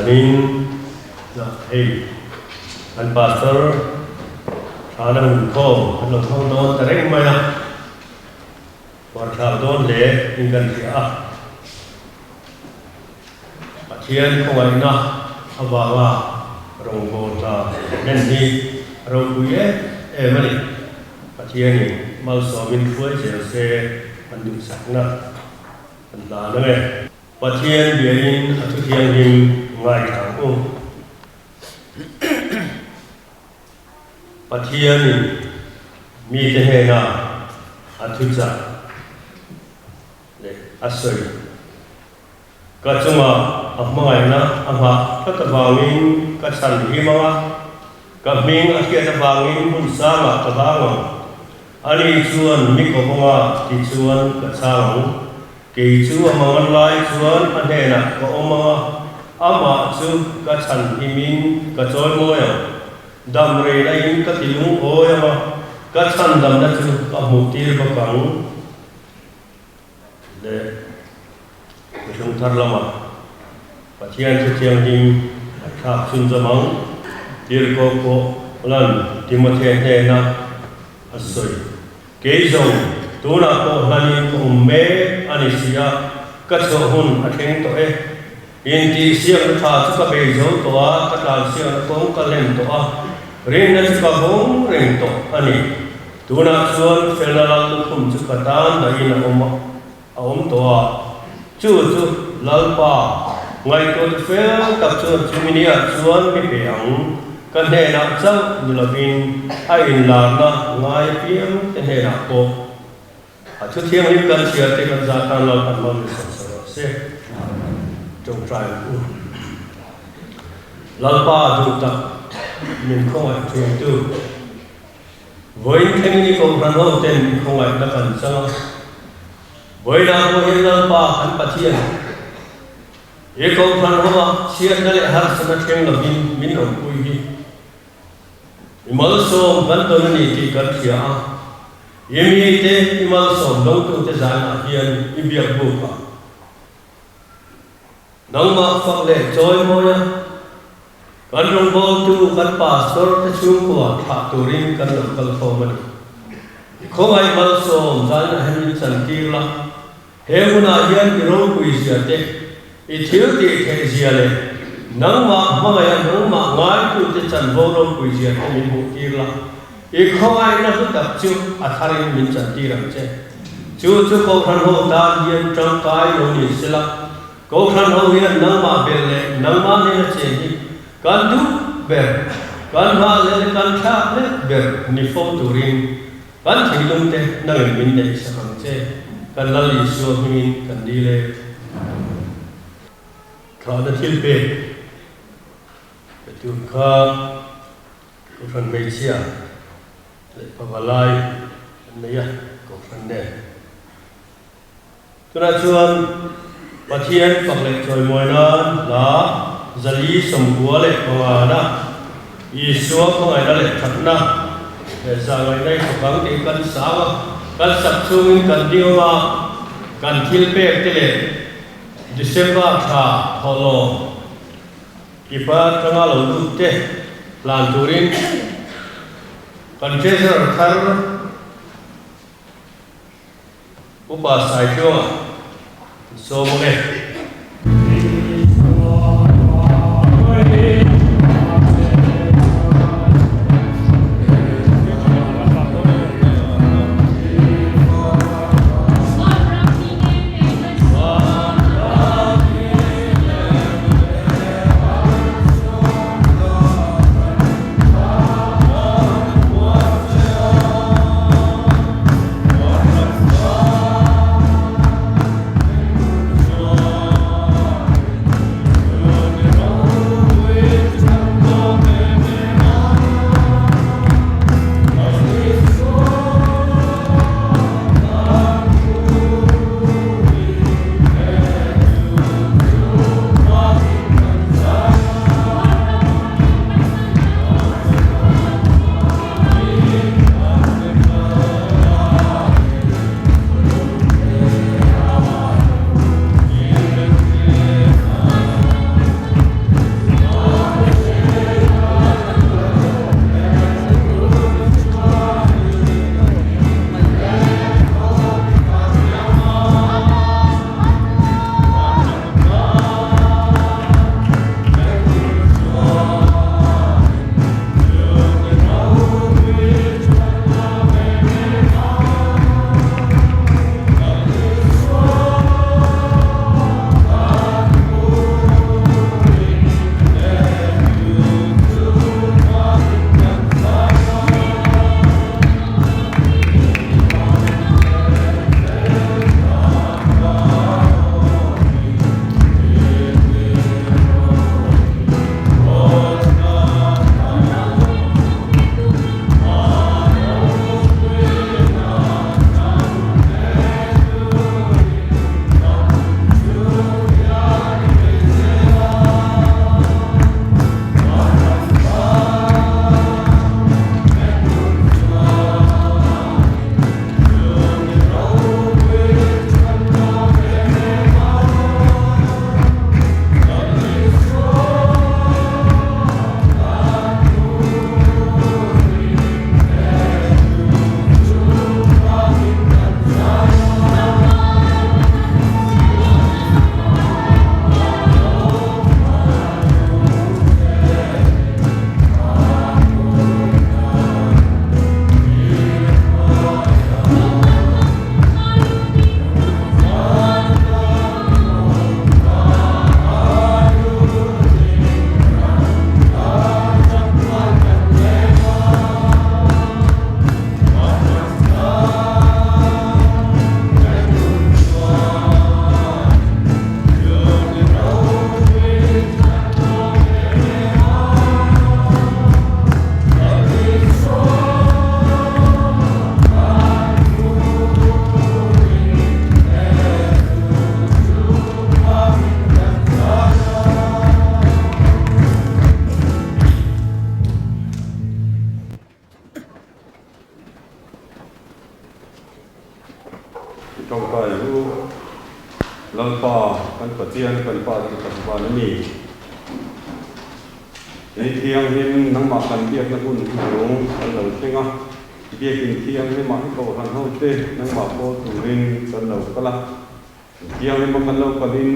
Zanin ah hei kan Pastor Thana Hunkhawm kan lo hmang dawn ta reng mai a, huarthlak dawn hle in kan hria a. Pathian khawngaihna avanga rawngbâwl ta hlen hi a ropui em em a ni. Pathianin malsawmin hruai zel se an duhsakna an hlan ang e. Pathian biain a thuthianghlim ngaithla ang u. Pathianin mite hnena a thuchah leh a sawi. Ka chunga a hmangaihna a nghah tlat avangin ka chhan him ang a, ka hming a hriat avangin hmun sangah ka vang ang. Ani chuan mi kawmawngah ti chuan ka chhang ang. Kei chu a mangan lai chuan a hnenah ka awm ang a, amah chu ka chhan himin ka chawimawi ang. Dam rei laiin ka ti lungawi ang a, ka chhandamna chu ka hmuhtir bawk ang. Leh mihring thar lamah Pathian thu thianghlim a thlak chhunzawm ang. Tirhkoh pawh lan Timothea hnena a sawi, Kei zawng tunah pawh hlanin ka awm mek a ni si a, ka chhuah hun a thleng tawh e. Intihsiakna tha chu ka bei zo tawh a, ka tlansiakna kawng ka lem tawh a, rinna chu ka vawng reng tawh a ni. Tunah chuan felna lal lukhum chu ka tan dahin a awm a awm tawh a, chu chu Lalpa ngaihtuahtu fel tak chuan chumi niah chuan mi pe ang, ka hnenah chauh ni lovin a inlarna ngai apiang te hnenah pawh. A thu thianghlim kan chhiar te kan zah tan lo kan hmang ni sawm sawm rawh se. Tawngtai ang u. Lalpa duh tak min khawngaih thiamtu Vawiin thlengin i kohhran ho ten i khawngaihna kan chang a. Vawiinah pawh hian Lalpa kan Pathian i kohhran ho a chhiatna leh harsatna thleng lovin min awmpui hi I malsawm kan tawn a ni tih kan hria a, i mite i malsawm dawngtute zanah hian i biak buk a. Nangmah fak leh chawi mawi a, kan rawngbawltu kan pastor te chhungkua thlah turin kan lo kal khawm a ni. I khawngaih malsawm zanah hian min chantir la, He hunah hian i ropui zia te, i thil tih theih zia leh nangmah hmangaih a nangmah ngaitute chanvo ropui zia te min hmuh tir la, i khawngaihna hlu tak chu a tharin min chantir ang che. Chu chu Kohhran ho tan hian tangkai lo ni sela, Kohhran ho hian nangmah belh leh nangmah hnena chen hi kan duh ber, kan hmah leh kan thlak hlek ber ni fo turin Kan thinlung te nangin min neih sak ang che, kan Lal Isua hmingin kan dil e. Thlahna thil pek pe tur kha Kohhran hmeichhia leh pavalai an nei a, Kohhran nen. Tunah chuan Pathian fak leh chawimawi nan hla 495 Isua khawngaihna leh thatna leh zahngaihna i thawk ang tih kan sang a, kan sak chungin kan ding awm a, kan thil pek te leh December thla thawhlawm kipa atanga lo lut te hlan turin kan Treasurer thar Upa Saitluanga sawm ang e. tawngtai ang u. Lalpa, kan Pathian, kan Pa chu tak van a ni. Ni thianghlim nangmah kan biakna hun hnung kan lo thleng a, biakin thianghlimah i kohhran hote nangmah pawl turin kan lo kal a. Thianghlim a kan lo kalin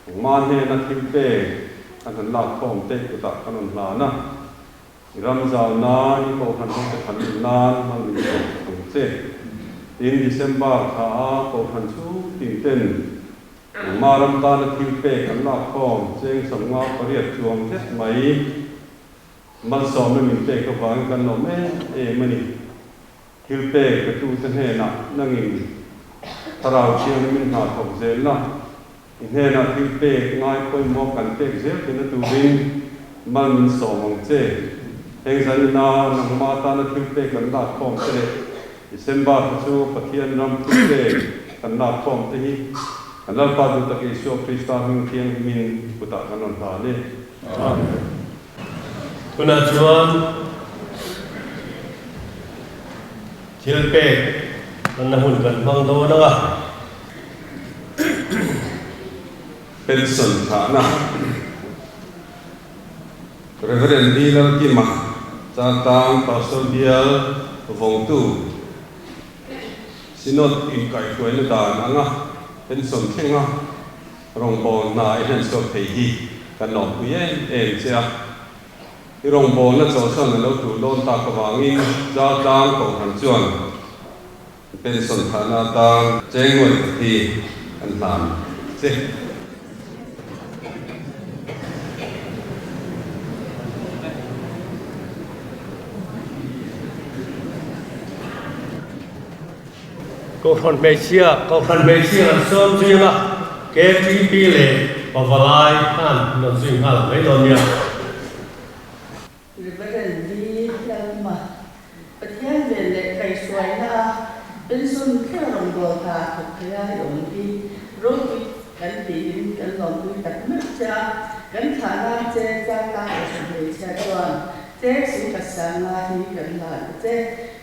engmah hnena thil pek kan han lak khawm te kutah kan rawn hlan a. I ram zau nan i kohhran hote khan in nan hman min sawm ang che. Tin, December thla a kohhran chhungtin ten Engmah ram tana thil pek an lak khawm cheng 58 chuang zet mai malsawmna min pek avangin kan lawm em em a ni. Thil pek petute hnenah nangin Thlarau Thianghlimin hna thawk zelna i hnenah thil pek ngai pawimawh kan pek zel theihna turin mal min sawm ang che. Heng zanina nangmah tana thil pek kan lak khawm te leh December kha chu Pathian ram thil pek kan lak khawm te hi kan Lalpa duh tak Isua Krista hming thianghlimin kutah kan rawn hlan e. Amen. Tunah chuan thil pek hmanna hun kan hmang dawn ang a. Pension thlahna Reverend Lee Lalkima, Chaltlang Pastor Bial Vawngtu, Synod inkaihhruaina dan anga pension thlenga rawngbâwl hna i hlen chhuak thei hi kan lawmpui em em che a. I rawngbâwlna chawlhsan a lo tul dawn tak avangin Chaltlang Kohhran chuan pension thlahna atan cheng nuai khat hi an hlan che. Kohhran hmeichhia, Kohhran hmeichhia an sawm zing a, KTP leh Pavalai khan an rawn zui nghal mai dawn nia. Reverend Lee Lalma, Pathian vel leh kaihhruaina a pension thleng rawngbâwl hna thawk thei a i awm hi ropui kan tiin kan lawmpui tak meuh che a, kan thlah nan che changkang kohhran hmeichhia chuan che singkhat sanga hi kan hlan ta che.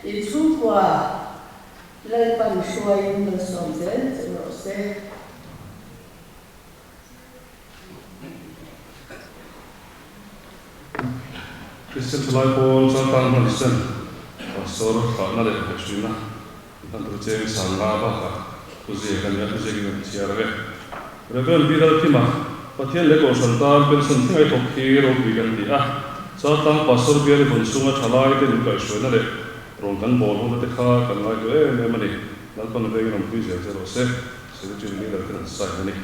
Inchhungkua Lalpan hruaiin malsawm zel che u rawh se. Kristian Thalai Pawl Chaltlang hman sen Pastor thlahna leh kaihhruina an tur cheng sang nga bakah thuziak a ni a, thuziak in kan chhiar ve. Rev. Pi Lalthima, Pathian leh Kohhran tan pension thleng ai thawk hi ropui kan ti a, Chaltlang Pastor bial i vawn chhunga thalai te min kaihhruaina leh rawn kan bawl hona te kha kan ngaihtuah em em a ni. Lalpan vengin awmpui zel che rawh se. Secretary Miller ten an sign a ni.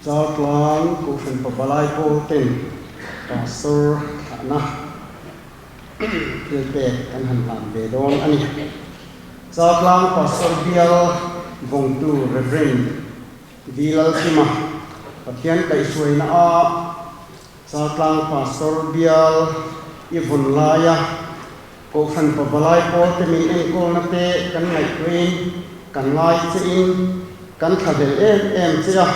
Chaltlang Kohhran Pavalai Pawl ten Pastor thlahna thil pek kan han hlan ve dawn a ni. Chaltlang Pastor bial vawngtu Rev. V. Lalkima Pathian kaihhruaina a Chaltlang Pastor bial i vawn laia Kohhran pavalai pawl te min enkawlna te kan ngaihtuahin kan ngai chein kan thlavel em em che a,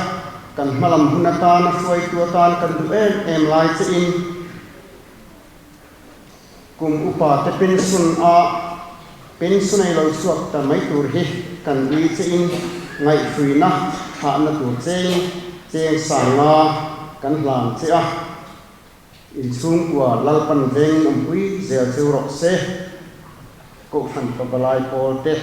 kan hmalam hun atana hruaitu atan kan duh em em lai chein kum upa te pension a pension ei lo chhuak ta mai tur hi kan ui chein ngaihhruina thlahna tur cheng cheng sanga kan hlan che a. Inchhungkua Lalpan veng awmpui zel cheu rawh se, Kohhran Pavalai pawl te.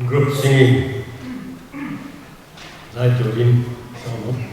Group singing zai turin sawm ang.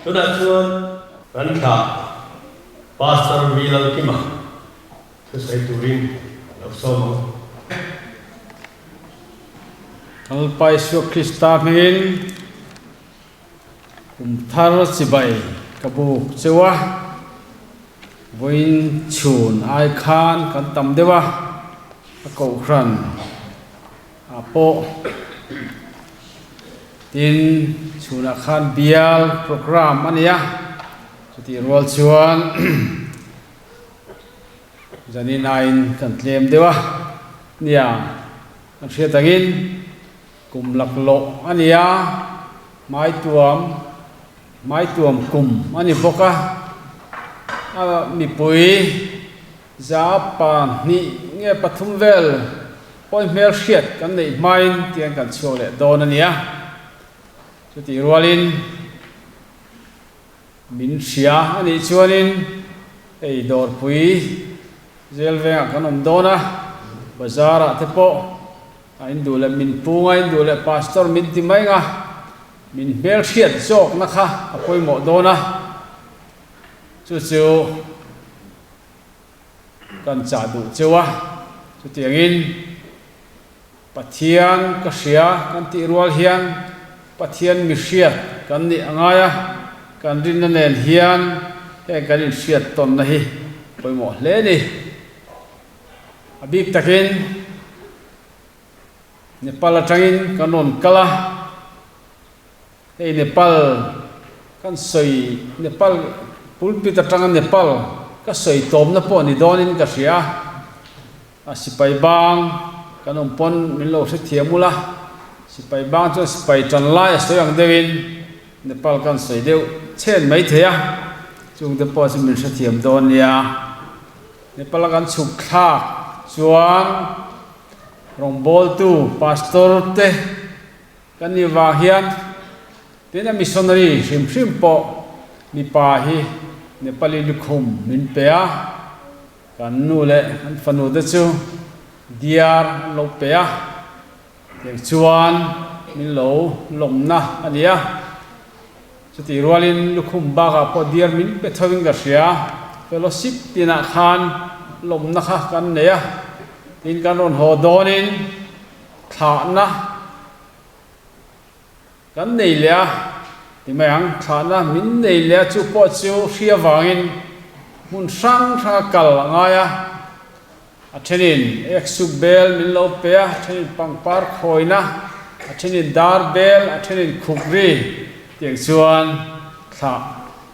Tunah chuan kan thlah Pastor V Lalkima thusawi turin a lo sawm ang. Lalpa Isua Krista hmingin kum thar chibai ka buk cheu a, vawiin chhun ai khan kan tam deuh a, a kohhran ah pawh tin chhunah khan bial programme a ni a, chutih rual chuan Zaninain kan tlem deuh a, nia kan hriat angin kum laklawh a ni a, hmaituam hmaituam kum a ni bawk a, a mipui za pahnih nge pathum vel pawi hmel hriat kan neih hmain tiang kan chhuak leh dawn a ni a, chutih rualin. Min hria a nih chuanin hei dawrpui zel vengah kan awm dawn a. Bazar ah te pawh a in duh leh min pung a in duh leh pastor min ti mai nga min hmelhriat zawkna kha a pawimawh dawn a, chu chu kan chah duh cheu a, chutiangin Pathian ka hria kan tih rual hian Pathian mihriat kan nih a ngai a, kan rinna nen hian heng kan inhriat tawnna hi pawimawh hle a ni. A bik takin Nepal atangin kan rawn kal a, hei Nepal kan sawi Nepal pulpit atanga Nepal ka sawi tawmna pawh ni dawnin ka hria a, a sipai bang kan awm pawn min lo hrethiam ula, sipai bang chuan sipai tan lai a sawi ang deuhin Nepal kan sawi deuh chhen maithei a, chungte pawh chu min hrethiam dawn nia. Nepal a kan chhuk thlak chuan rawngbawltu pastor te kan nih vang hian tin a missionary hrim hrim pawh mipa hi Nepali lukhum min pe a, kan nu leh kan fanu te chu diar an lo pe a, tiang chuan min lo lawmna a ni a. Chutih rualin lukhum bakah pawh diar min pe tho in ka hria. Fellowship tinah khan lawmna kha kan nei a, tin kan rawn haw dawnin thlahna kan nei leh a, ti mai ang, thlahna min nei leh a chu pawh chu hria vangin hmun hrang hranga kal a ngai a, a thenin ek suk bel min lo pe a, a thenin pangpar khawina, a thenin dar bel, a thenin khuk ri tiang chuan thlah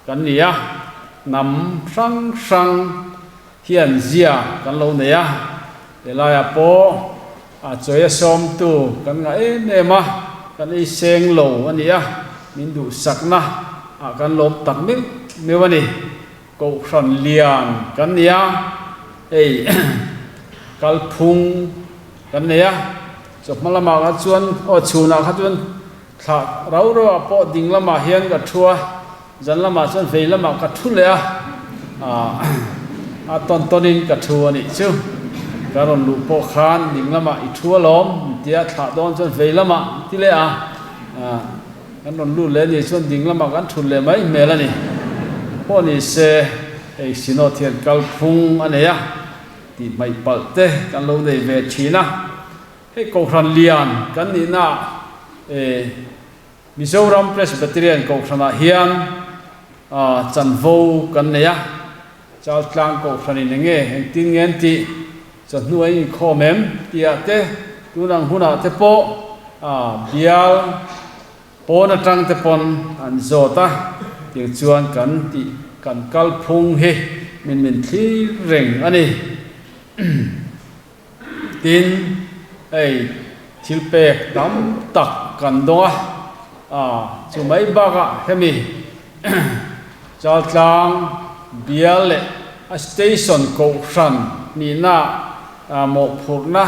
kan ni a, hnam hrang hrang hian zia kan lo nei a, helaiah pawh a chawi a sawmtu kan ngah em em a, kan ei seng lo a ni a, min duhsakna ah kan lawm tak meuh meuh a ni. Kohhran lian kan ni a, hei kalphung kan nei a, chawhma lamah kha chuan aw chhunah kha chuan thlah rau rauah pawh ding lamah hian ka thu a, zan lamah chuan vei lamah ka thu leh a, a tawn tawnin ka thu a nih chu. Ka rawn luh pawh khan ding lamah i thu alawm tia thlah dawn chuan vei lamah ti leh a. Kan rawn lut leh a nih chuan ding lamah kan thut leh mai hmel a ni. Pawh ni se hei Synod hian kalphung a nei a, tih hmaih palh te kan lo nei ve thin a. Hei Kohhran lian kan nihna eh Mizoram Presbyterian Kohhranah hian ah chanvo kan nei a, Chaltlang Kohhranin enge engtin nge an tih chawhnu a inkhawm em tihah te tunang hunah te pawh ah bial pawn atang te pawn an zawt a, tiang chuan kan tih kan kalphung hi min min thlir reng a ni. Tin, hei thil pek tam tak kan dawng a, ah chu mai bakah hemi Chaltlang bial leh a station kohhran nihna ah mawhphurhna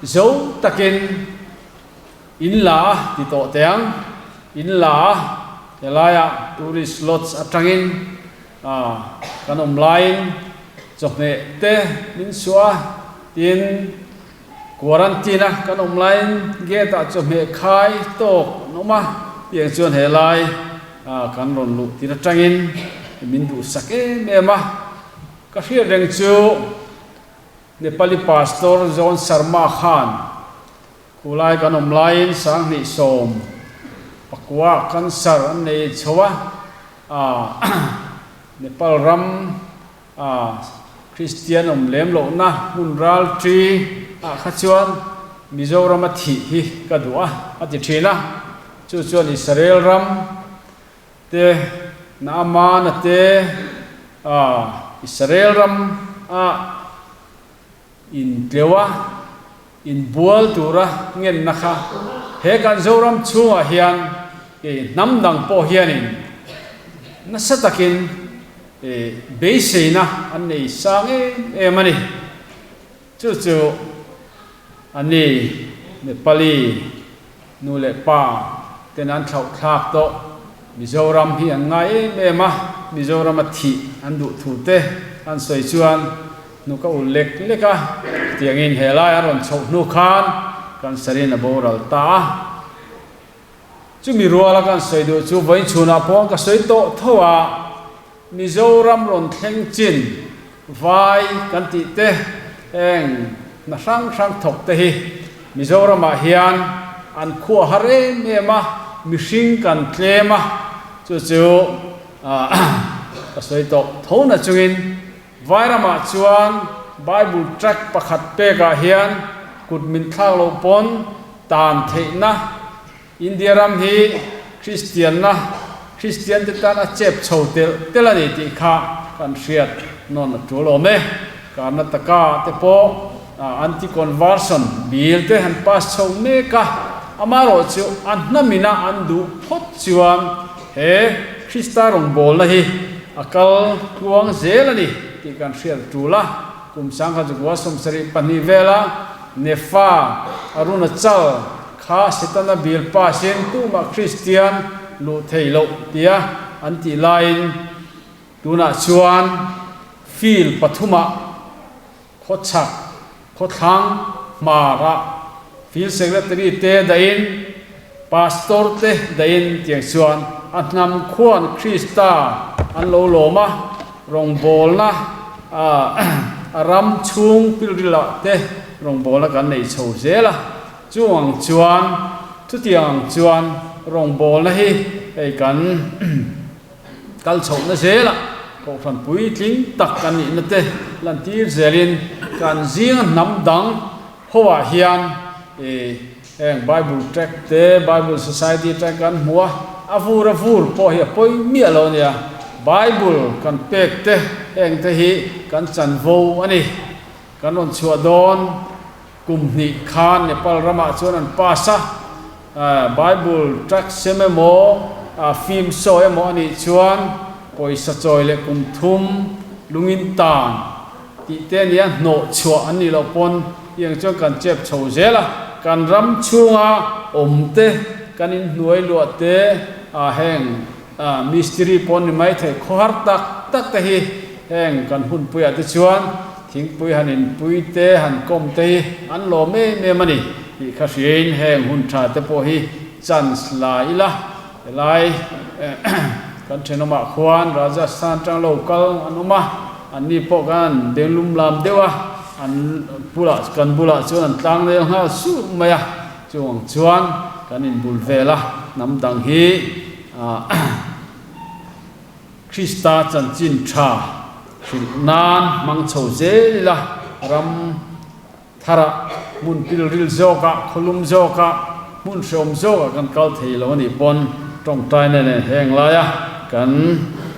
zo takin in la a ti tawh teh ang, in la a helaiah tourist lodge atangin ah kan awm laiin chawhmeh te min suah a, tin quarantine a kan awm laiin gate ah chawhmeh khai tawk an awm a, tiang chuan helai ah kan rawn luh tir atangin min duhsak em em a, ka hriat reng chu Nepali Pastor John Sharma khan Khulai kan awm laiin 2019 ah cancer an nei chho a, Nepal ram Kristian awm lem lohna hmun ral ṭi ah kha chuan Mizoram a thih hi ka duh a, a ti ṭhin a. Chu chuan Israel ram te, Naamana te, Israel ram ah Intleuh a, inbual tura ngenna kha he kan Zoram chhungah hian ih hnam dang pawh hianin nasa takin ih beiseina an nei sang em em a ni. Chu chu a ni Nepali nu leh pa ten an thlauh thlak tawh. Mizoram hi an ngai em em a, Mizorama thih an duh thu te an sawi chuan Hnuk a ulh lek lek a, Chutiangin he lai a rawn chhoh hnu khan cancer-in a boral ta a. Chumi ruala kan sawi duh chu vawiin chhunah pawh ka sawi tawh tho a, Mizoram rawn thleng chin vai kan tih te heng hna hrang hrang thawk te hi Mizoramah hian an khuah har em em a, mihring kan tlem a, chu chu ka sawi tawh tho na chungin Vairamah chuan Bible tract pakhat pekah hian kut min thlak loh pawn tan theihna India ram hi Kristianna, Kristiante tan a chep chho telh telh a ni tih kha kan hriat nawn a tul awm e. Karnataka te pawh anti-conversion bill te han pass chho mek a, amaherawhchu a hnamina an duh phawt chuan he Krista rawngbawlna hi a kal tluang zel a ni tih kan hriat a tul a. Kum 1972 vela Nefa Arunachal Kha Setana bil pass-in tumah Kristian luh thei loh tia an tih laiin tunah chuan field pathumah khawchhak, khawthlang, hmarah field secretary te dahin pastor te dahin tiang chuan a hnam khuan Krista an lo lawm a, rawngbawlna a ram chhung pilrilah te rawngbawlna kan nei chho zel a. Chung ang chuan, chutiang ang chuan rawngbawlna hi hei kan kal chhohna zelah kohhran puitling tak kan nihna te lantir zelin kan zinga hnam dang hoah hian heng Bible tract te, Bible Society tract kan hmu a, a vur a vur pawh hi a pawi miah lo a nia. Bible kan pek te heng te hi kan chanvo a ni. Kan rawn chhuah dawn. Kum hnih khan Nepal ramah chuan an pass a, Bible tract sem emaw, film show emaw a nih chuan pawisa chawi leh kum thum lungin tan tih te a nia, hnawh chhuah an nih loh pawn tiang chuan kan chep chho zel a, kan ram chhunga awm te, kan inhnuai luah te, heng mistiri pawn ni maithei khawhar tak tak te hi heng kan hunpuiah te chuan Thingpui han inpui te, han kawm te hi an lawm em em a ni tih kha hriain heng hun tha te pawh hi chance la ila, helai kan thenawmah khuan Rajasthan atang lo kal an awm a, anni pawh kan han denglum lam deuh a, an bulah kan bulah chuan an tlang nel nghal suh mai a, chung ang chuan kan inbul vel a, hnam dang hi Krista chanchin tha hrilh nan hmang chho zel ila, ram tharah, hmun pilril zawkah, khawlum zawkah, hmun hreawm zawkah kan kal thei lo a nih pawn tawngtaina nen heng laia kan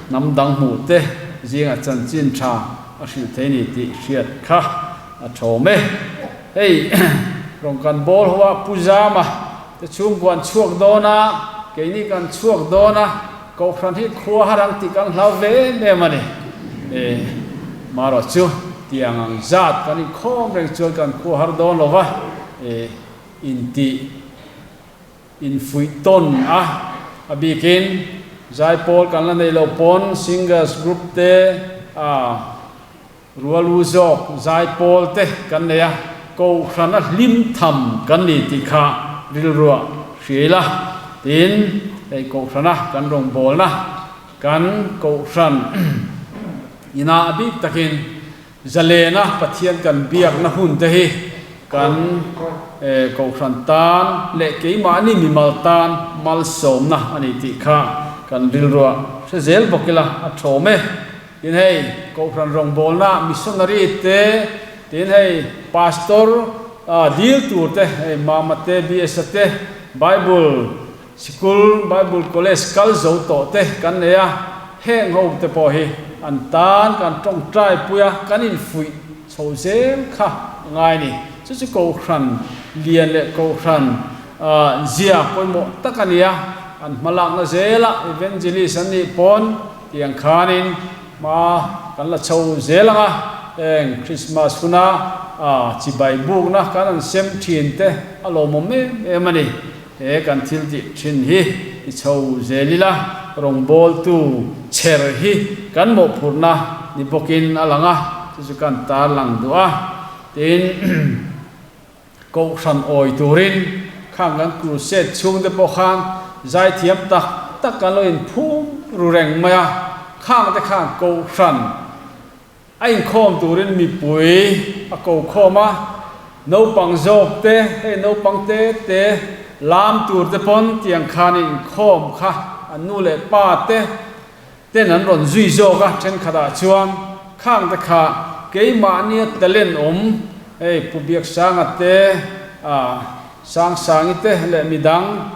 hnam dang hmuh te zingah chanchin tha a hrilh thei ni tih hriat kha a thawm e. Hei rawn kan bawl ho a, Pu Zama te chhungkua an chhuak dawn a, keini kan chhuak dawn a, Kohhran hi khua har ang tih kan hlau ve em em a ni. E, marawh chu tiang ang zat kan inkhawm reng chuan kan khua har dawn lo va, e, intih infuih tawn a, a bikin zaipawl kan la nei lo pawn singers group te a rual u zawk zaipawl te kan nei a, Kohhran a hlim tham kan ni tih kha rilruah hria ila, tin hei Kohhrana kan rawngbawlna kan Kohhran ina a bik takin zalena Pathian kan biakna hun te hi kan Kohhran tan leh keimahni mimal tan malsawmna a ni tih kha kan rilruah hre zel bawk ila a thawm e. Tin hei Kohhran rawngbawlna missionary te, tin hei pastor dil tur te, hei Mama te, BS-a te, Bible sikul, Bible college kal zo tawh te kan nei a, heng ho te pawh hi an tan kan tawngtai pui a, kan infuih chho zel kha a ngai ni. Chu chu Kohhran lian leh Kohhran zia pawimawh tak a ni a, an hmalakna zela evangelist an nih pawn, Tiang khanin hma kan la chho zel ang a, heng Christmas huna chibai bukna kan han sem thin te a lawmawm em em a ni. He kan thil tih thin hi i chho zel ila, rawngbawltu chher hi kan mawhphurhna ni bawkin a lang a, chu chu kan tarlang duh a. Tin, Kohhran awi turin khang kan crusade chhung te pawh khan zaithiam tak tak kan lo inphum ru reng mai a, khang te khan Kohhran a inkhawm turin mipui a ko khawm a, naupang zawk te, hei naupang te te lam tur te pawn tiang khan inkhawm kha an nu leh pa te ten an rawn zui zawk a, thenkhatah chuan khang te kha keimahnia talent awm, hei Pu Biaksanga te, Sangsangi te leh midang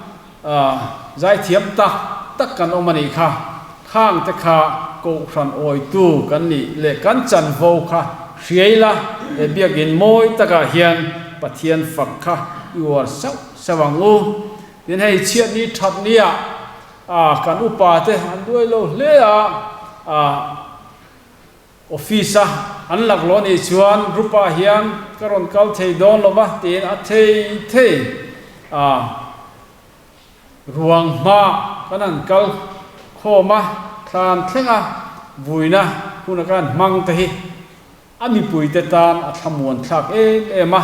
zaithiam tak tak kan awm a nih kha, khang te kha kohhran awitu kan nih leh kan chanvo kha hriai la, he biakin mawi takah hian Pathian fak kha i uar sauh sauh ang u. Tin hei chhiatni thatniah A, kan upa te an duai lo hle a, a office a an lak lo anih chuan group ah hian ka rawn kal thei dawn lo va tiin a thei thei a, ruang hma kan han kal khawm a, thlan thleng a vuina huna kan hmang te hi A mipuite tan a thlamuan thlak em em a,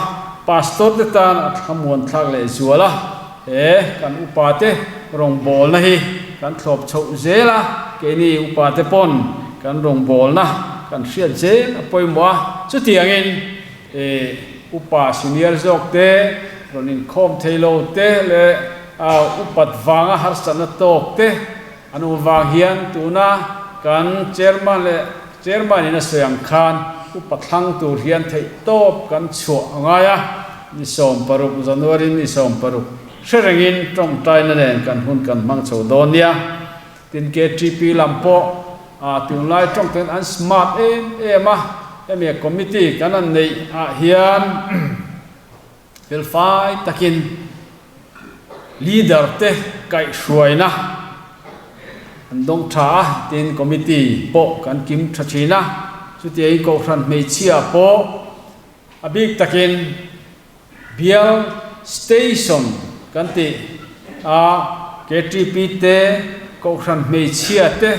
pastor te tan a thlamuan thlak leh zual a, he kan upate rawngbawlna hi kan thlawp chhoh zel a, keini upate pawn kan rawngbawlna kan hriat zel a pawimawh a, chutiangin upa senior zawk te rawn inkhawm thei lo te leh upat vanga harsatna tawk te an awm vang hian tuna kan chairman leh Chairman in a sawi ang khan upa thlang tur hian theih tawp kan chhuah a ngai a, ni 16 January ni 16 hre rengin tawngtaina nen kan hun kan hmang chho dawn nia. Tin KTP lam pawh ah tunlai tawngtain an smart em em a, hemi committee kan han neih ah hian Felfai takin leader te kaihhruaina an dawng tha a, tin committee pawh kan kim tha thin a, chutiangin kohhran hmeichhia pawh a bik takin bial station kan tih a KTP te, kohhran hmeichhia te,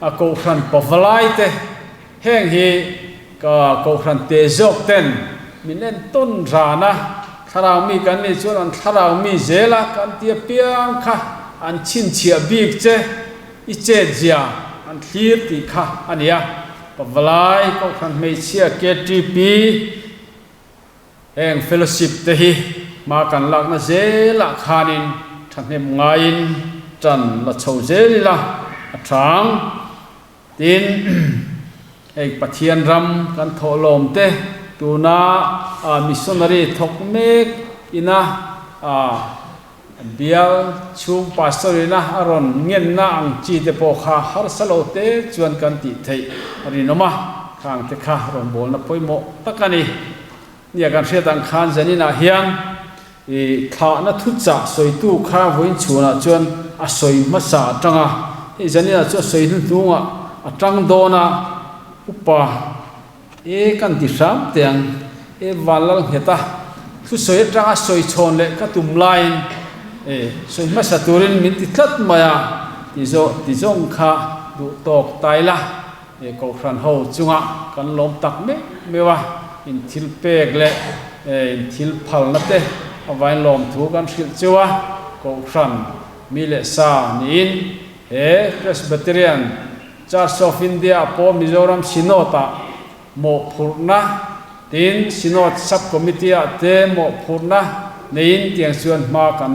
a kohhran pavalai te Heng hi ka kohhran te zawk ten min en tawn ran a, thlarau mi kan nih chuan an thlarau mi zel a kan ti apiang kha an chhinchhiah bik che i chet zia an thlir tih kha a ni a. Pavalai kohhran hmeichhia KTP heng fellowship te hi hma kan lakna zelah khanin thahnem ngaiin tan la chho zel ila a thang. Tin, hei Pathian ram kan thawhlawm te tuna missionary thawk mek ina bial chhung pastor ina a rawn ngenna ang chi te pawh kha harsa lo te chuan kan tih theih a rinawm a, khang te kha rawngbawlna pawimawh tak a ni. Nia kan hriat ang khan zaninah hian I thlahna thuchah sawitu kha vawiin chhunah chuan a sawi hmasa a tang a, hei zaninah chuan a sawi hnuhnungah a tang dawn a, upa e kan ti hram teh ang, e Vanlal nghet a, thusawi atanga sawi chhawn leh ka tum laiin e sawi hmasa turin min ti tlat mai a, ti zawh ti zawng kha duh tawk tai la, e Kohhran ho chunga kan lawm tak meuh meuh a, in thil pek leh in thil phalna te avain lawmthu kan hrilh cheu a, Kohhran mi leh sa niin he Presbyterian Church of India pawh Mizoram Synod ah mawhphurhna tin Synod Sub Committee ah te mawhphurhna neiin tiang chuan hma kan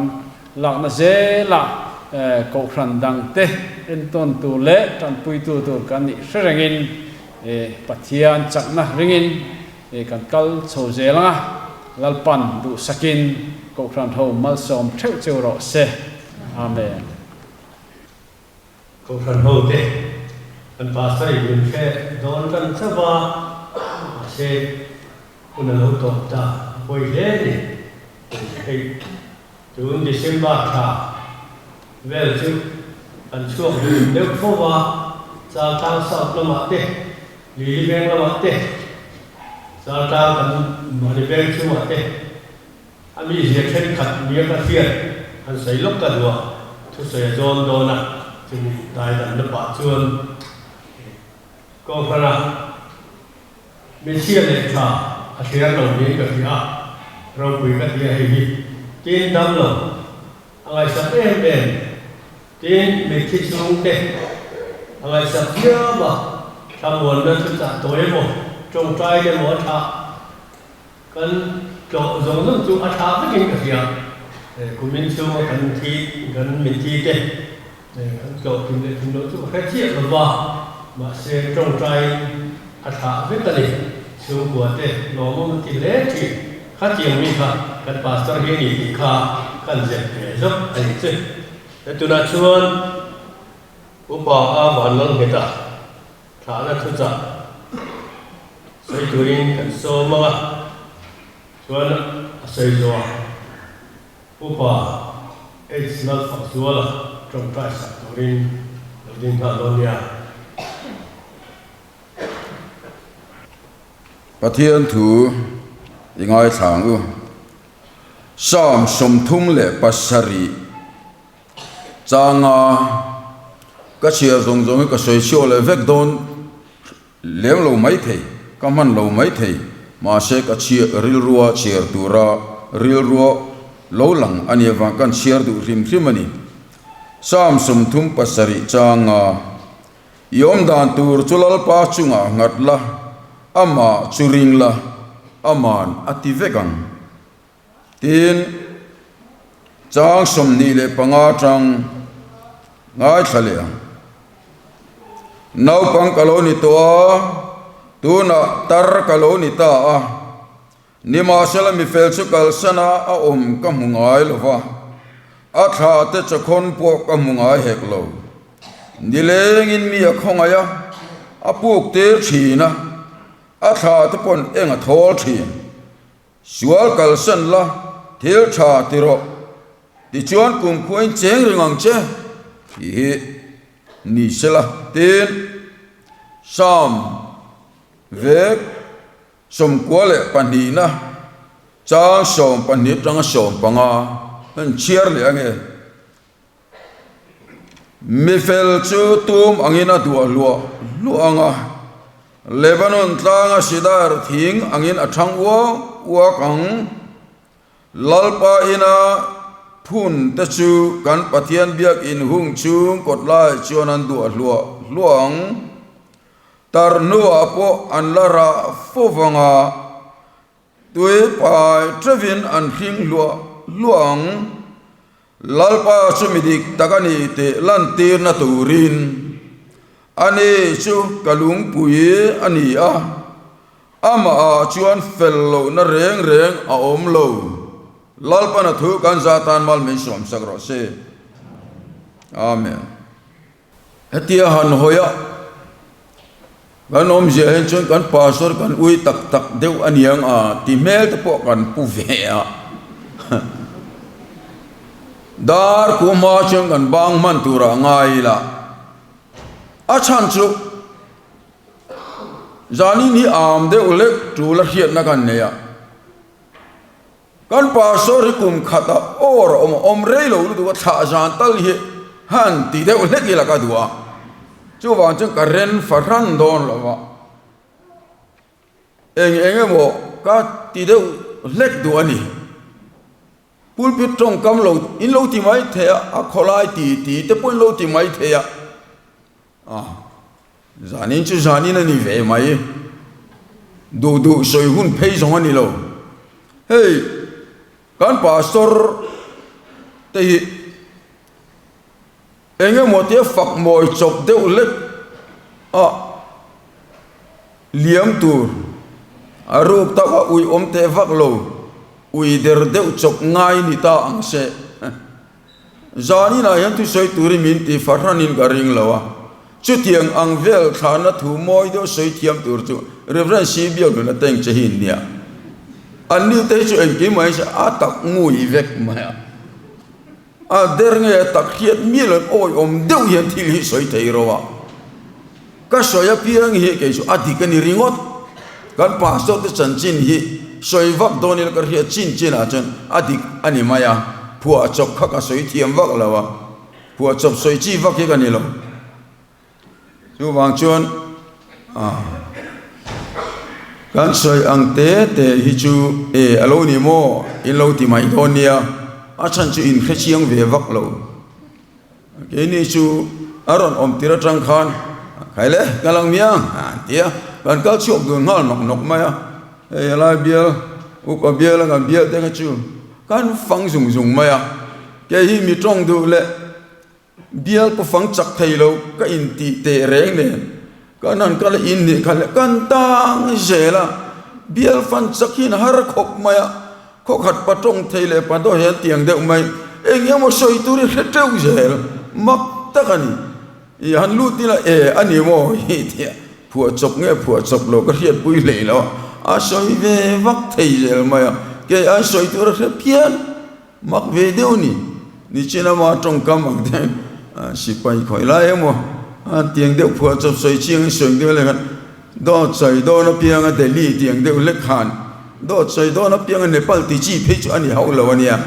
Lakna zela Kohhran dangte entawn tur leh tanpuitu tur kan nih hre rengin Pathian chakna ringin kan kal chho zel ang a, Lalpan duhsakin Kohhran ho malsawm theuh cheu rawh se. Amen. Kohhran ho te kan pastor in min hre dawn tan chauh a, mahse hun a lo tawp ta a pawi hle a ni. Hei tun December thla vel chu kan chhuak dun deuh fo va, Chaltlang South lamah te, Lili veng lamah te, Chaltlang kan mahni veng chhungah te, A mizia thenkhat nia ka hriat han sawi lawk ka duh a, thusawi a zawn dawn a, chumi daidanna pah chuan Kohhrana michhia leh tha. a thliar lo niin ka hria a, ropui ka ti a hei hi. Tin, damlo a ngaihsak em em. Tin, mitthi chhungte a ngaihsak viau a, thlamuanna chu chah tawh emaw, tawngtai emaw a thlah. Kan tlawh zawng zawng chu a thlah vekin ka hria. Kumin chhunga kan thi, kan mitthi te kan tlawh thim leh thim loh chu ka hre chiah lo va, mahse tawngtaiin a thlah vek a ni. Chhungkua te lawmawm an ti hle thin. Khatiang mi kha kan pastor hi a ni tih kha kan zep ve zawk a ni che. Tunah chuan Upa a Vanlalngheta thlahna thuchah sawi turin kan sawm ang a, chuan a sawi zawh a Upa H Lalfakzuala tawngtai sak turin lo ding nghal dawn nia. Pathian thu i ngaithla ang u. Psalm 37 changa ka chhiar zawng zawng hi ka sawi chhuak leh vek dawn lem lo mai thei, ka hman lo mai thei, mahse ka chhiar rilrua chhiar tura rilrua lo lang a nih avang kan chhiar duh hrim hrim a ni. Psalm 37 changa I awm dan tur chu Lalpa chungah nghat la, amah chu ring la, aman a ti vek ang. Tin, chang 25 tang ngaithla leh ang. Naupang ka lo ni tawh a, tunah tar ka lo ni ta a. Nimahsela mifel chu kalsana a awm ka hmu ngai lo va, a thla te chawkhawn pawh ka hmu ngai hek lo. Nilengin mi a khawngaih a, a puk tir thin a, a thla te pawn eng a thawl thin. Sual kalsan la, thil tha ti rawh, tichuan kumkhuain cheng reng ang che, tih hi ni sela. Tin, Psalm vek. 92na chang 12 atanga 15 an chhiar leh ange. Mifel chu tum angin a duah hluah hluah ang a, Lebanon tlanga sidar thing angin a thang uak uak ang. Lalpa ina phun te chu kan Pathian biakin hung chhung kawt lai chuan an duah hluah hluah ang. Tar hnuah pawh an la rah fo vang a, tui pai teuhin an hring hluah hluah ang. Lalpa chu mi dik tak a ni tih lantirna turin ani chu ka lungpui a ni a, amahah chuan fel lohna reng reng a awm lo. Lalpana thu kan za tan mal min sawmsak rawh se. Amen. Hetia han hawi a, kan awmzia hian chuan kan pastor kan ui tak tak deuh a niang a ti hmel te pawh kan pu ve a. Dar ku hma chuan kan bang hman turah ngai ila. A chhan chu zanin hi am deuh hlek tul a hriatna kan nei a. Kan pastor hi kum khat a awr a awm a, awm rei lo lutuk a thlah zan tal hi han ti deuh hlek ila ka duh a, chuvang chuan ka ren fahran dawn lo va, eng eng emaw ka ti deuh hlek duh a ni. Pulpit tawngkam lo in lo ti mai thei a, a khawlai ti ti te pawh in lo ti mai thei a, a zanin chu zanin a ni ve mai duh duh sawi hun phei zawng a ni lo hei kan pastor te hi eng emaw tia fak mawi chawp deuh hlek a liam tur a ruk tak a ui awm teh vak lo ui der deuh chawp ngai ni ta ang se. Zaninah hian thusawi turin min ti fahranin ka ring lo a, chutiang ang vel thlahna thu mawi deuh sawi thiam tur chu Rev. C. Biaknuna teng che hi nia. Anni te hi chu engkim mai se a tak ngui vek mai a, a der nge a tak hriat mial an awiawm deuh hian thil hi sawi thei ro a. Ka sawi apiang hi kei chu a dik a ni ringawt. Kan pastor te chanchin hi sawi vak dawn ila ka hriat chin chin ah chuan a dik a ni mai a, phuah chawp kha ka sawi thiam vak lo a, phuah chawp sawi chi vak hi ka ni lo. Chuvang chuan ah. Kan sawi ang te te hi chu e a lo ni maw? In lo ti mai dawn nia, a chhan chu in hre chiang ve vak lo. Keini chu a rawn awm tir atang khan khai le ka lang miang an ti a, kan kal chhuak dun nghal nawk nawk mai a, hei helai bial upa bial a kan bial te kha chu kan fang zung zung mai a, kei hi mi tawng duh leh Bial ka fang chak thei lo ka intih teh reng nen kan han kal a in nih kha le kan tang zel a, bial fan chak hian har khawp mai a, khawkhat pa tawng thei leh pa daw hian tiang deuh mai eng emaw sawi tur hi hre teuh zel mak tak a ni. I han lut ila e a ni maw hi tia phuah chawp nge phuah chawp lo ka hriatpui hlei lo a, a sawi ve vak thei zel mai a, kei an sawi tur a hre phian. Mak ve deuh ni, nichin ama tawngkam ang te sipai khawih lai emaw a tiang deuh phuah chawp sawi chiang in sawi deuh leh khan dawt sawi dawn apianga Delhi tiang deuh hlek khan dawt sawi dawn apianga Nepal ti chi phei chu a ni hauh lo a nia.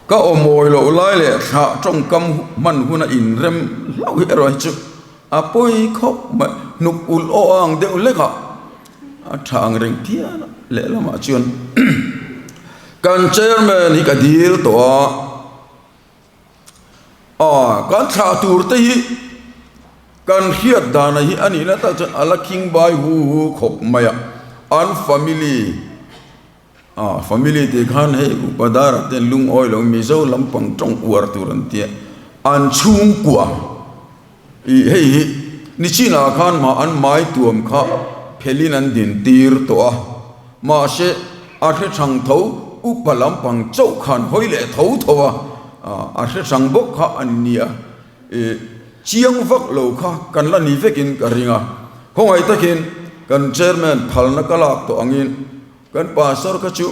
Ka awmawi loh lai leh thlah tawngkam hman huna inrem hlauh hi erawh hi chu a pawi khawp mai, hnuk ulh aw ang deuh hlek a. A tha ang reng phian a, lehlamah chuan kan chairman hi ka dil tawh a, aw kan thlah tur te hi kan hriat dana hi a nihna tak chuan a la khing bai hu hu khawp mai a, an family ah family tih khan hei upa dara te lungawi lo Mizo lampang tawng uar tur an tia an chhungkua. Ih hei hi nichinah khan mah an mai tuam kha phelin an din tir tawh a, mahse a hre thang tho upa lampang chauh khan hawi leh tho tho a, a hre thang bawk kha an nia ih chiang vak lo kha kan la ni vekin ka ring a, khawngaih takin kan chairman phalna ka lak tawh angin kan pastor kha chu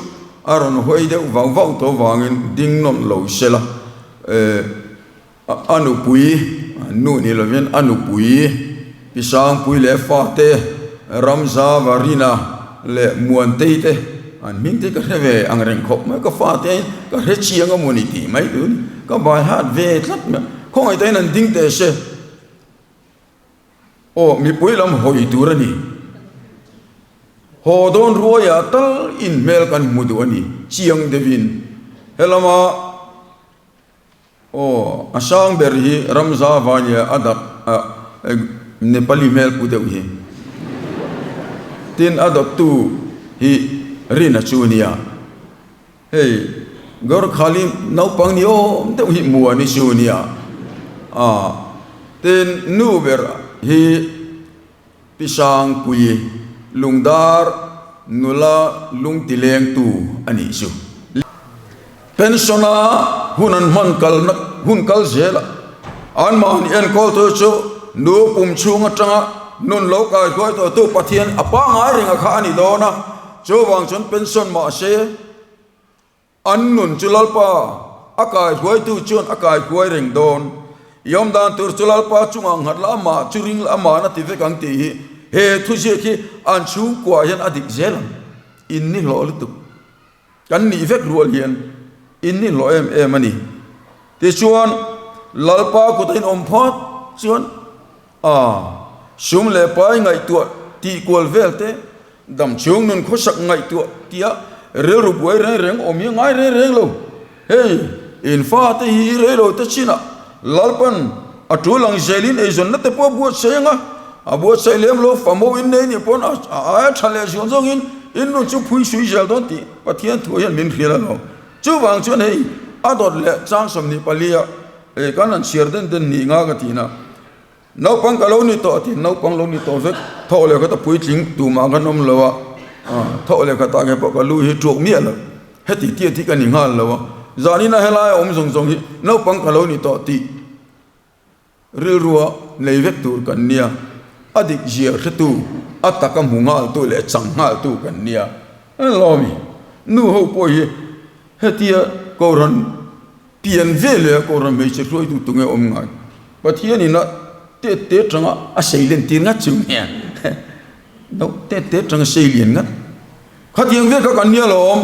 a rawn hawi deuh vang vang tawh vangin ding nawn lo sela eh. A nupui, nu ni lovin a nupui Pi Sangpui leh fate Ramza Varina leh Muantei te an hming te ka hre ve ang reng khawp mai, ka fate ka hre chiang a mawni tih mai tur a ni, ka bai hat ve tlat mai, khawngaih takin an ding teh se. Aw mipui lam hawi tur a ni. Haw dawn ruaiah tal inhmel kan hmu duh a ni, chiang deuhin helama. Aw, a sang ber hi Ramza Vania a dak a Nepali hmel pu deuh hi. Tin a dawttu hi Rina chu a nia. Hei Gorkhali naupang ni awm deuh hi Muani chu a nia. A tin nu ber hi Pi Sangpuii Lungdar nula lungtilengtu a nih chu. Pension-a hun an hman kalna hun kal zel a, anmahni enkawltu chu nu pum chhung atanga nun lo kai hruai tawhtu Pathian a pangngai renga kha a ni dawn a, chuvang chuan pension mahse An nun chu Lalpa a kaihruaitu chuan a kaihruai reng dawn. I awm dan tur chu Lalpa chungah nghat la, amah chu ring la, amah na ti vek ang tih hi he thuziak hi an chhungkuaah hian a dik zel ang. In ni hlawh lutuk. Kan nih vek rual hian in ni hlawh em em a ni. Tichuan, Lalpa kut a inawm phawt chuan a sum leh pai ngaihtuah tih kual vel te, Dam chhung nun khawsak ngaihtuah tia rilru buai reng reng awm hi ngai reng reng lo. Hei, in fate hi rei lo te chinah Lalpan a tul ang zelin eizawnna te pawh a buatsaih ang a, a buatsaih lem lo famo in nei nih pawn a aia tha leh zual zawngin in nun chu phui sui zel dawn tih Pathian thu hian min hrilh a lo. Chuvang chuan hei a dawt leh chang 24 ah kan han chhiar den den nih nga ka tihna. Naupang ka lo ni tawh a ti, naupang lo ni tawh vek, thawh leh khat a puitling tumah kan awm lo a, thawh leh khatah nge pawh ka lu hi tuak miah lo, heti tia tih ka ni nghal lo a, zanina helai a awm zawng zawng hi naupang ka lo ni tawh tih rilrua nei vek tur kan nia, a dik zia hretu, a taka hmu nghaltu leh chang nghaltu kan nia. Lawmi, nu ho pawh hi hetia Kohhran Pian ve leh a kawra hmeichhe hruaitu tunge awm ngai? Pathian in a tet te tanga a sei len tir ngat chu nge? No, tet te tanga sei lian ngat. Khatiang ve kha kan nia lawm.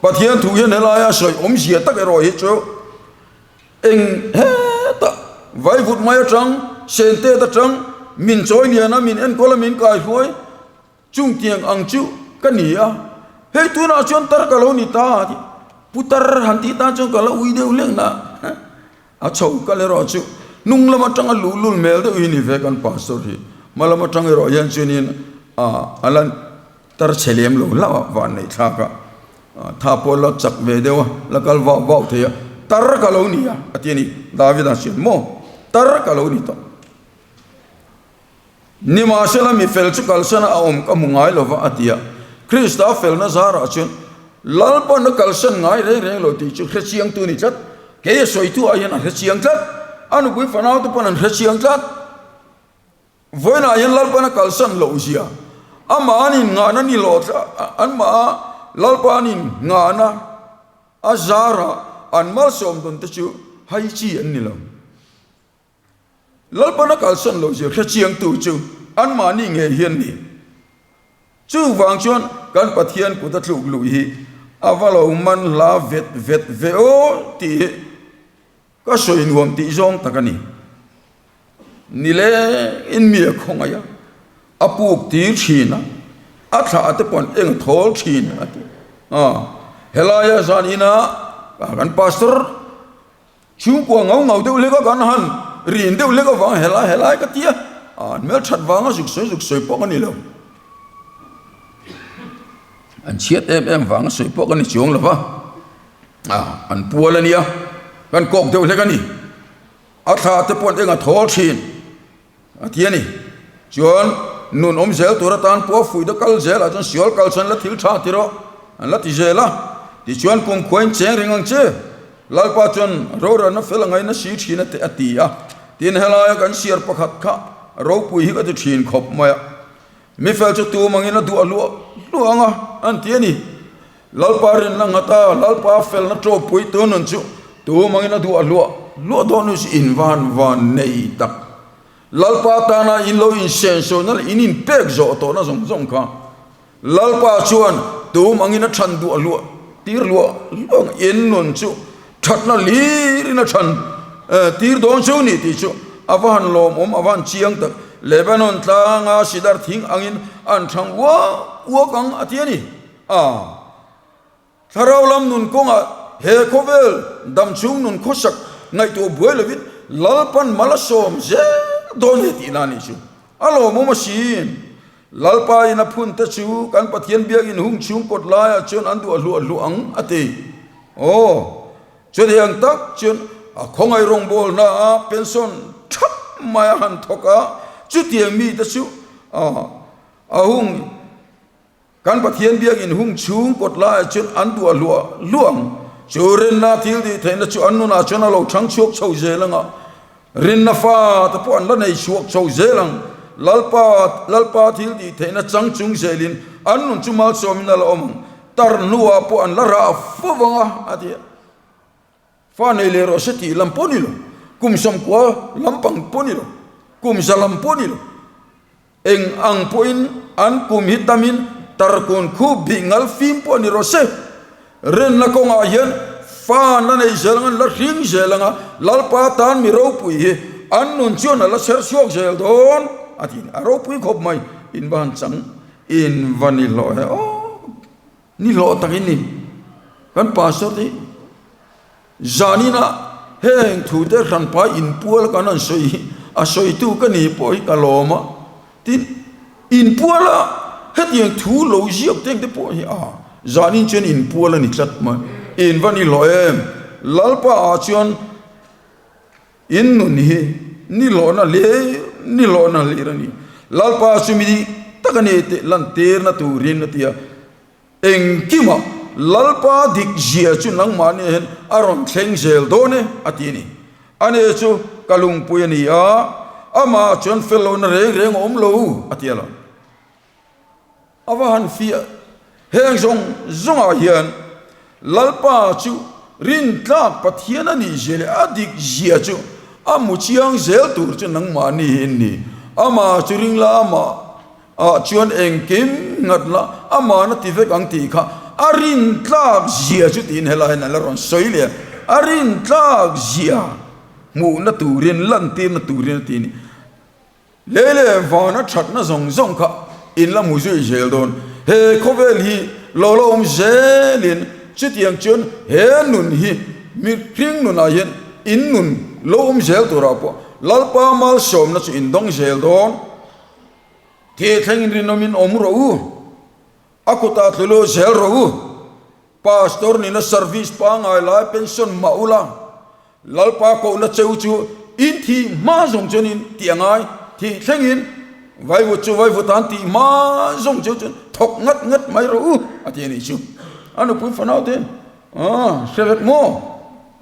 Pathian thu hian helaia sawi awmzia tak erawh hi chu eng hetah vaivut mai atang, sen tet atang, min chawi lian a, min enkawl a, min kaihruai. Chung tiang ang chu ka ni a, hei tunah chuan tar ka lo ni ta tih putar han tih tan chuan ka la ui deuh lek na a chho kal erawh chu hnung lam atanga luhlul hmel deuh hi ni ve kan pastor hi hma lam atang erawh hian chuanin a la tar chhe lem lo hlauh a van neih thlak a tha pawh la chak ve deuh a la kal vauh vauh thei a tar ka lo ni a a ti a ni David a hriat maw tar ka lo ni tawh. Nimahsela mi fel chu kalsan a awm ka hmu ngai lova a ti a. Krista felna zarah chuan Lalpan a kalsan ngai reng reng lo tih chu hrechiangtu a ni tlat. Kei a sawitu ah hian a hrechiang tlat. A nupui fanaute pawn an hrechiang tlat. Vawiinah hian Lalpan a kalsan loh zia, amah an inngahna ni lo anmah a Lalpa an inngahna a zarah an malsawm dawn te chu hai chi an ni lo. Lalpana kalsan loh zir hrechiangtu chu anmahni ngei hian ni. Chuvang chuan kan Pathian kut a tluk luh hi a va lo man hla vet vet ve aw tih hi ka sawi nuam tih zawng tak a ni. Nilengin mi a khawngaih a, a puk tir thin a, a thlah te pawh an eng thawl thin a ti. Helaia zan ina kan pastor Chhungkua ngau ngau deuh lek a kan han rin deuh lek avang helai helai ka ti a, an hmelthat vanga zuk sawi zuk sawi pawh ka ni lo. An chhiat em em vanga sawi pawh ka ni chuang lo va, an pual a nia, kan kawk deuh hlek a ni. A thla te pawh an eng a thawl thin a ti a ni. Chuan nun awm zel tur atan pawh fuih te kal zel ah chuan sual kal chuan la thil tha ti rawh an la ti zel a, tichuan kumkhua in cheng reng ang che. Lalpa chuan rorelna fel a ngaina si thin a teh a ti a, tin helaia kan siar pakhat kha ropui hi ka ti thin khawp mai a, mi fel chu tum angin a duh a luah luah ang a, an ti a ni. Lalpa rinna nghat a, Lalpa felna tawpui tu nun chu tum angin a duh a luah luah dawn nu chu in van van nei tak. Lalpa tana in lo insensawi leh in inpek zawh tawhna zawng zawng kha Lalpa chuan tum angin a chhan duah luah tir luah luah ang in nun chu thatna hlirin a chhan tir dawn chu ni tih chu a va han lawmawm a va han chiang tak. Lebanon tlanga sidar thing angin an thang uak uak ang a ti a ni. A Thlarau lam nun kawngah he khawvel damchhung nun khawsak ngaihtuah buai lovin Lalpan mal a sawm zel dawn e tihna a nih chu. A lawmawm asin. Lalpa in a phun te chu kan Pathian biakin hung chhung kawt laiah chuan an duah hluah hluah ang a ti. Aw, chutiang tak chuan a khawngaih rawngbawlna a pension thap mai a han thawk a, chutiang mite chu a hung Kan Pathian biakin hung chhung kawt laiah chuan an duah hluah hluah ang. Chu rinna thil tih theihna chu an nunah chuan a lo thang chhuak chho zel ang a, rinna fa te pawh an la nei chhuak chho zel ang. Lalpa, Lalpa thil tih theihna chang chung zelin an nun chu malsawmin a la awm ang. Tar hnuah pawh an la rah fo vang a, a ti a. Fa nei leh rawh se tih lam pawh ni lo, kum 90 lampang pawh ni lo, kum 100 lam pawh ni lo. Eng ang pawhin an kum hi tamin tarkun khu bih ngal fim pawh ni rawh se. Rinna kawngah hian fa na nei zel ang, an la hring zel ang a, Lalpa tan mi ropui hi an nun chuan a la ser chhuak zel dawn a ti a ni. A ropui khawp mai, in va han chang, in va ni hlawh he aw, ni hlawh tak in ni. Kan pastor te hi Zaninah heng thute hranpa inpual kan an sawi hi a sawitu ka ni pawh hi ka lawm a, tin inpuala hetiang thu lo ziak teng te pawh hi a zanin chuan inpual a ni tlat mai, in va ni hlawh em? Lalpa ah chuan in nun hi ni hlawhna hlir ni hlawhna hlir a ni, Lalpa chu mi dik tak a ni tih lantirna turin a ti a. Engkimah Lalpa dik zia chu nangmahni hian a rawn thleng zel dawn e, a ti a ni. Ani chu ka lungpui a ni a, amah chuan fel lohna reng reng a awm lo, a ti a lo. A va han fiah heng zawng zawngah hian Lalpa chu rintlak Pathian a nih zia leh a dik zia chu a hmu chiang zel tur chu nangmahni hi in ni. Amah chu ring la, amah Ah chuan engkim nghat la aman a ti vek ang tih kha a rin tlak zia chu tiin helai hian a la rawn sawi leh a, a rin tlak zia hmuhna turin lantirna turin a ti a ni. Lei leh vana thatna zawng zawng kha. in la hmu zui zel dawn. He khawvel hi lo la awm zelin chutiang chuan he nun hi mihring nunah hian in nun lo awm zel turah pawh Lalpa malsawmna chu in dawng zel dawn. Thih thlengin rinawmin awm rawh u, a kutah tlu lut zel rawh u. Pastor nihna service pangngai lai pension mah ula, Lalpa kohna cheu chu in thih hma zawng chuan in tih a ngai, thih thlengin vaivut chu vaivut an tih hma zawng cheu chuan thawk ngat ngat mai rawh u a ti a nih chu. A nupui fanau te aw hre vek maw?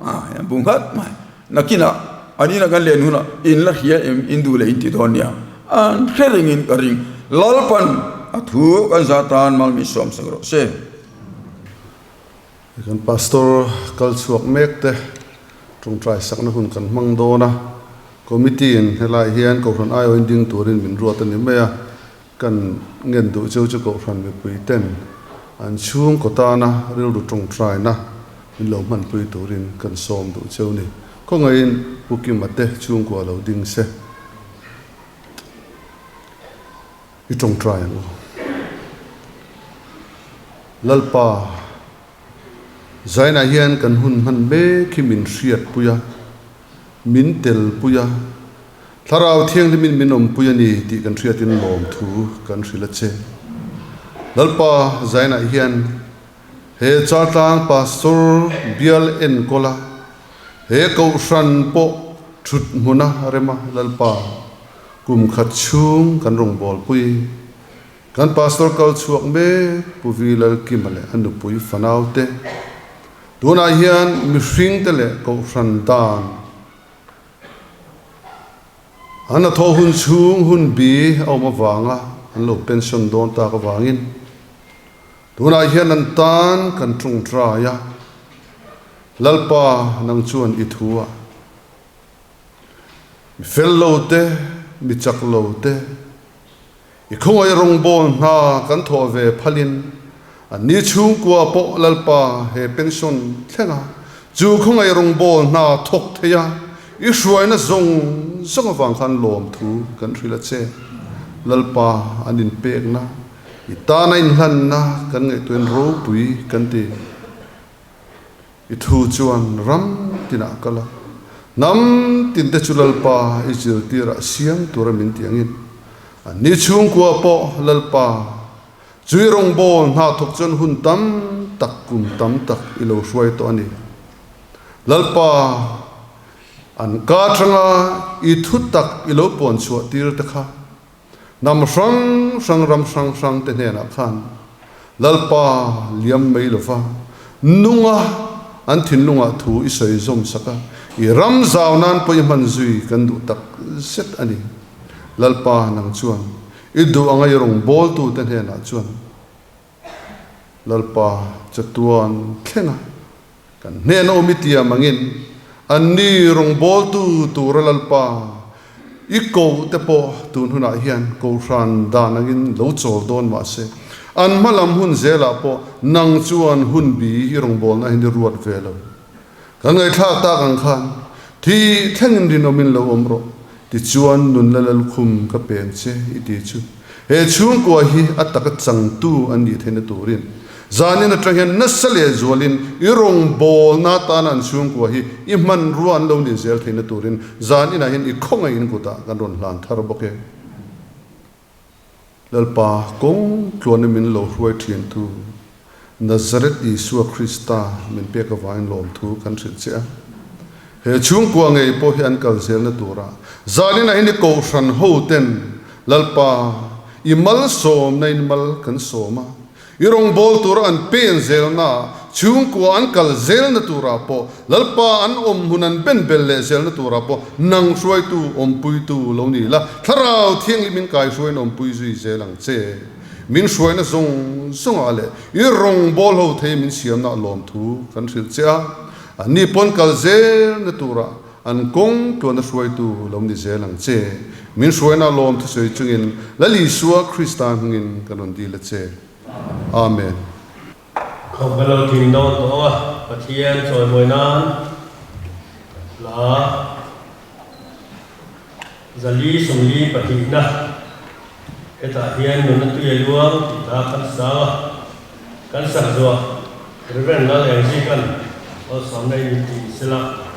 Ah an bu nghat mai. Nakinah an inah kan len hunah in la hria em in duh leh in ti dawn nia. An hre rengin ka ring. Lalpan a thu kan za tan mal mi sawmsak rawh se. Kan Pastor kal chhuak mek te tawngtai sakna hun kan hmang dawn a, Committee in helai hian Kohhran aiawhin ding turin min ruat a ni mai a, kan ngen duh cheu chu Kohhran mipui ten an chhungkaw tana rilru tawngtaina min lo hmanpui turin kan sawm duh cheu ni. Khawngaihin Pu Kima te chhungkua lo ding se. I tawngtai ang u. Lalpa, Zainah hian kan hun hman mek hi min hriatpui a, min telpui a, Thlarau Thianghlimin min awmpui a ni tih kan hriatin lawmthu kan hrilh a che. Lalpa, Zainah hian he Chaltlang Pastor bial enkawl a, he Kohhran pawh thut hmuna rema Lalpa, Kum khat chhung kan rawngbawlpui. Kan pastor kal chhuak mek Pu Vi Lalkima leh a nupui fanau te. Tunah hian mihring te leh kohhran dan an a thawh hun chhung hun bi a awm avanga an lo pension dawn tak avangin tunah hian an tan kan tawngtai a, Lalpa nang chuan i thu a. Mi fel lo te, mi chak lo te, i khawngaih rawngbâwl hna kan thawh ve phalin an ni chhungkua pawh Lalpa he pension thlenga chu khawngaih rawngbâwl hna thawk thei a, i hruaina zawng zawng avang khan lawmthu kan hrilh a che. Lalpa an inpekna, i tana inhlanna kan ngaihtuahin ropui kan ti. I thu chuan ram tinah kal a, hnam tinte chu Lalpa i zirtirah siam tura min ti angin, anni chhungkua pawh Lalpa chui rawngbâwl hna thawk chuan hun tam tak, kum tam tak i lo hruai tawh a ni. Lalpa, an ka aṭanga i thu tak i lo puan chhuah tir te kha hnam hrang hrang, ram hrang hrang te hnenah khan Lalpa liam mai lova nunga an thinlungah thu i sawi zawm sak a, i ram zau nan pawh i hman zui kan duh tak zet a ni. Lalpa nang chuan i duh anga i rawngbawltu te hnenah chuan Lalpa chatuan thlenga kan hnena awm i tiam angin anni rawngbawltu tura Lalpa i koh te pawh tun hunah hian Kohhran dan angin lo chawl dawn mah se, an hma lam hun zelah pawh nang chuan hun bi i rawngbawlna hian i ruat ve lo. Kan ngaihthlak tak ang khan thi thlengin rinawmin lo awm rawh, tichuan nunna lalkhum ka peng che i ti chu he chhungkua hi a taka changtu an nih theihna turin Zanin atang hian nasa leh zualin i rawngbawlna atana an chhungkua hi i hmanrua an lo nih zel theihna turin zan inah hian i khawngaih in kutah kan rawn hlan thar bawk e. Lalpa kawng tluana min lo hruai thiantu Nazareth Isua Krista min pek avangin lawmthu kan hrilh che a. He chhungkua ngei pawh hi an kal zelna tura zan inah hian i kohhran ho ten Lalpa i malsawmna in mal kan sawm a. I rawngbâwl tura an pen zelna, chhungkua an kal zelna turah pawh, Lalpa an awm hmun an ben bel leh zelna turah pawh nang hruaitu, awmpuitu lo ni la, Thlarau Thianghlim in kaihruaiin awmpui zui zel ang che. Min hruaina zawng zawngah leh i rawngbâwl ho thei min siamna lawmthu kan hrilh che a, anni pawn kal zelna turah An kawng tluana hruaitu lo ni zel ang che. Min hruaina lawm thusawi chungin Lal Isua Krista hmingin kan rawn dil a che. Amen. Khawp ka lo tling dawn tawh a, Pathian chawimawi nan hla 422. Hetah hian nunna tui a luang tih hla kan sa a, kan sak zuah Rev. Lal Engzikan awlsamna in ti sela.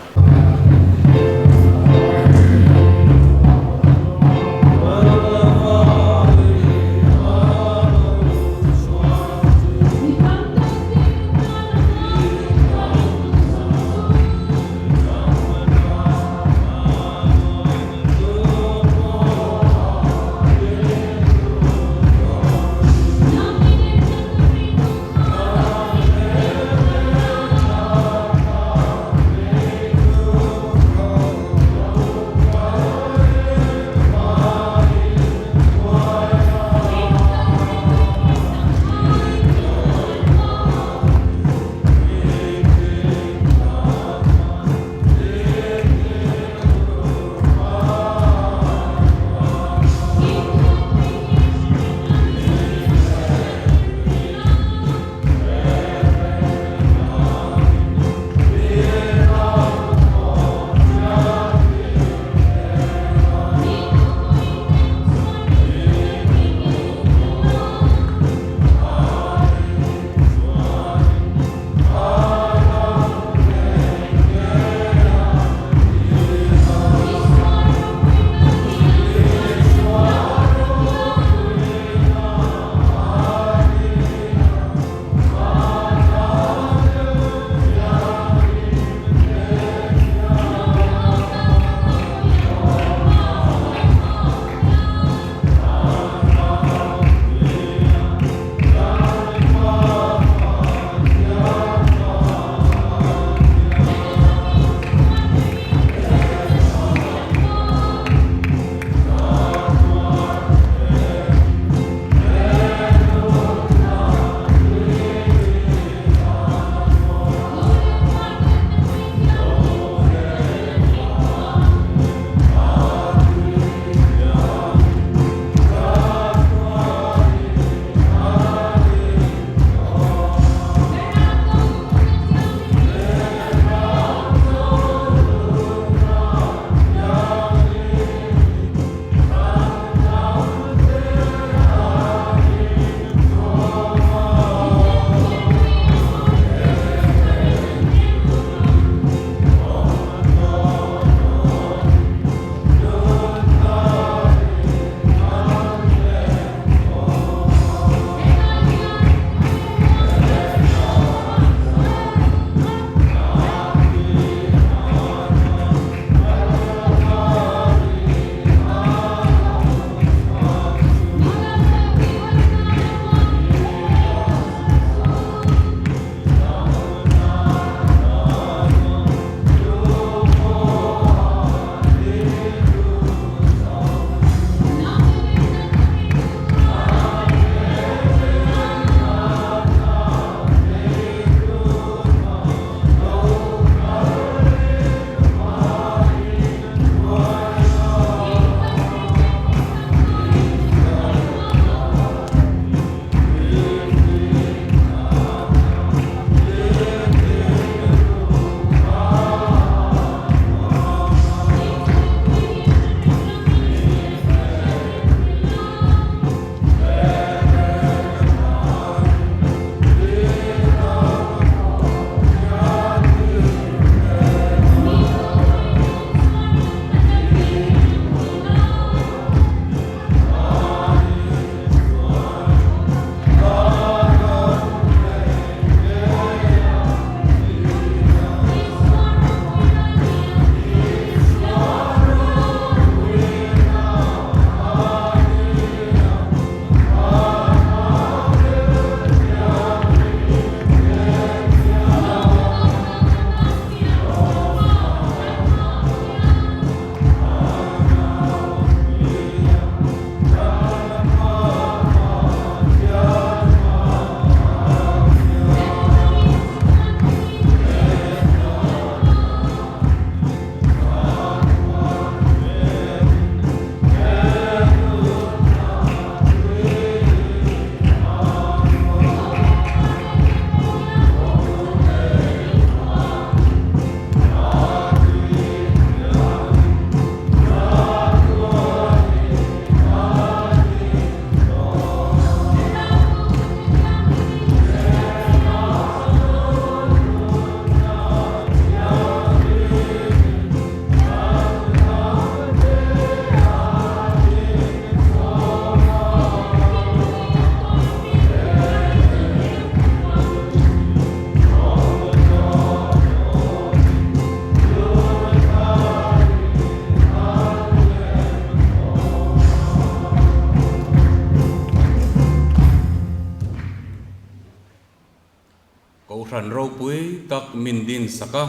Kohhran ropui tak min din sak a,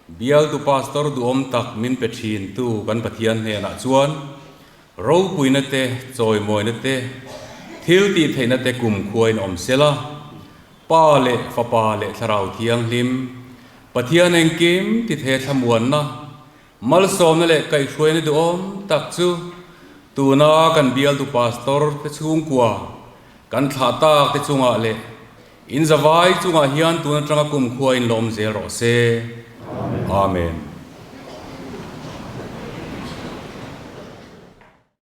bialtu pastor duhawm tak min pe thin tu kan Pathian hnenah chuan ropuina te, chawimawina te, thil tih theihna te kumkhuain awm sela, Pa leh Fapa leh Thlarau Thianghlim, Pathian engkim ti the thlamuanna, malsawmna leh kaihhruaina duhawm tak chu tuna kan bialtu pastor te chhungkua kan thlah tak te chungah leh in zavai chungah hian tun atanga kumkhua in lawm zel rawh se. Amen.